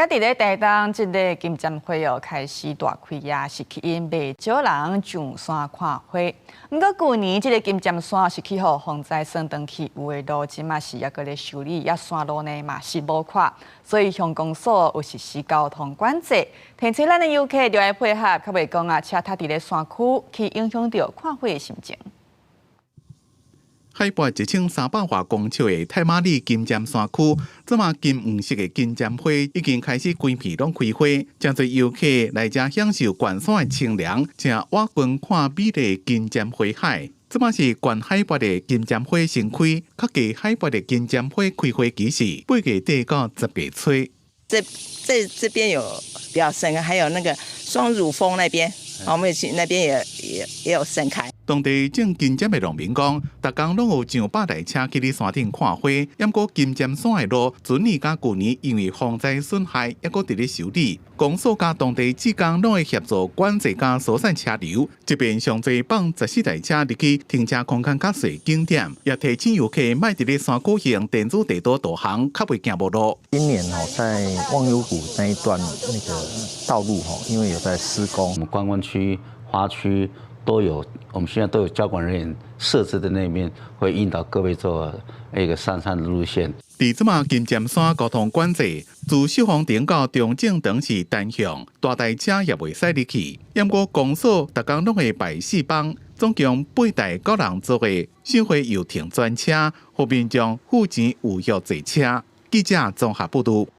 也佇咧台東，這个金針花哦開始大開也是吸引袂少人上山看花。毋過舊年這个金針山是去予風災損斷去，有的路這馬是猶閣咧修理，也山路呢嘛是無闊，所以鄉公所有實施交通管制，提醒咱的遊客著愛配合，較袂講啊車塞佇咧山區，去影響著看花的心情。海拔1300外公尺的太麻里金針山區，這馬金黃色的金針花已經開始規片攏開花，誠濟遊客來遮享受懸山的清涼，食倚近看美麗金針花海。這馬是懸海拔的金針花盛開，較低海拔的金針花開花期是8月底到10月初。這邊有比較盛，還有那個雙乳峰那邊，我們去那邊也有盛開。當地種金針的農民講，逐工攏有上百台車去咧山頂看花。毋過金針山的路，前年佮舊年因為風災損害，猶閣佇咧修理。公所佮當地志工攏會協助管制佮疏散車流。這邊上濟放14台車入去，停車空間較細景點，也提醒遊客莫佇咧山區用電子地圖導航，較袂行無路。今年哦，在忘憂谷那一段那個道路吼，因為有在施工，我們觀光區、花區都有，我們現在都有交管人員設置的那邊，會引導各位做一個上山的路線。佇這馬金針山交通管制，自秀峰頂到中正長是單向，大台車也袂使入去。毋過公所逐工攏會排四班，總共八台九人座的賞花遊艇專車，予民眾付錢預約坐車。記者綜合報導。